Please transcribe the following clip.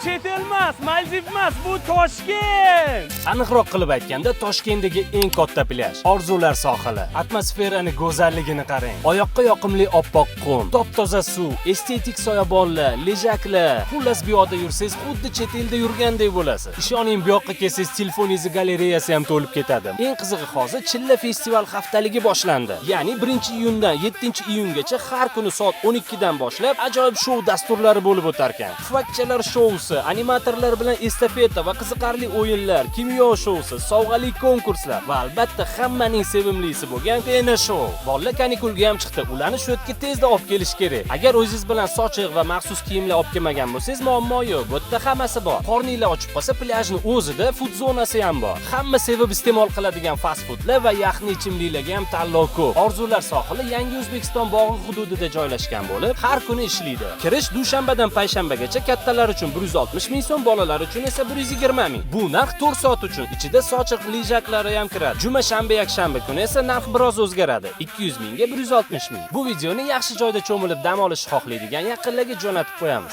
Chet el emas, Maldiv emas, bu Toshkent. Aniqroq qilib aytganda, Toshkentdagi eng katta plyaj, Orzular sohili. Atmosferani go'zalligini qarang. Oyoqqa yoqimli oppoq qum, top-toza suv, estetik soyabonlar, лежак lar. Xullas, bu yoqda yursangiz, xuddi chet elda yurgandek bo'lasiz. Ishoning, bu yoqqa kelsangiz, telefoningizni galereyasi ham to'lib ketadi. Eng qizig'i, hozir Chilla festival haftaligi boshlandi. Ya'ni 1-iyundan 7-iyungacha har kuni soat 12 dan boshlab ajoyib shou dasturlari bo'lib o'tar ekan. Pufakchalar shousi, animatorlar bilan estafeta va qiziqarli o'yinlar, kimyo shousi, sovg'ali konkurslar va albatta hammaning sevimlisi bo'lgan пена shou. Bolalar kanikulga ham chiqdi. Ularni shu yerga tezda olib kelish kerak. Agar o'zingiz bilan sochiq va maxsus kiyimlar olib kelmagan bo'lsangiz, muammo yo'q. Bu yerda hammasi bor. Qorninglar ochib qolsa, plyajni o'zida food zonasi ham bor. Hamma sevib iste'mol qiladigan fast foodlar va yaxni ichimliklarga ham tanlov ko'p. Orzular sohili Yangi O'zbekiston bog'i hududida joylashgan bo'lib, har kuni ishlaydi. Kirish dushanbadan payshanbagacha kattalar uchun 160 ming so'm, bolalar uchun esa 120 ming. Bu narx 4 soat uchun. Ichida sochiq, лежак lari ham kiradi. Juma, shanba, yakshanba kuni esa narx biroz o'zgaradi. 200 mingga 160 ming. Bu videoni yaxshi joyda cho'milib dam olishni xohlaydigan yaqinlarga jo'natib qo'yamiz.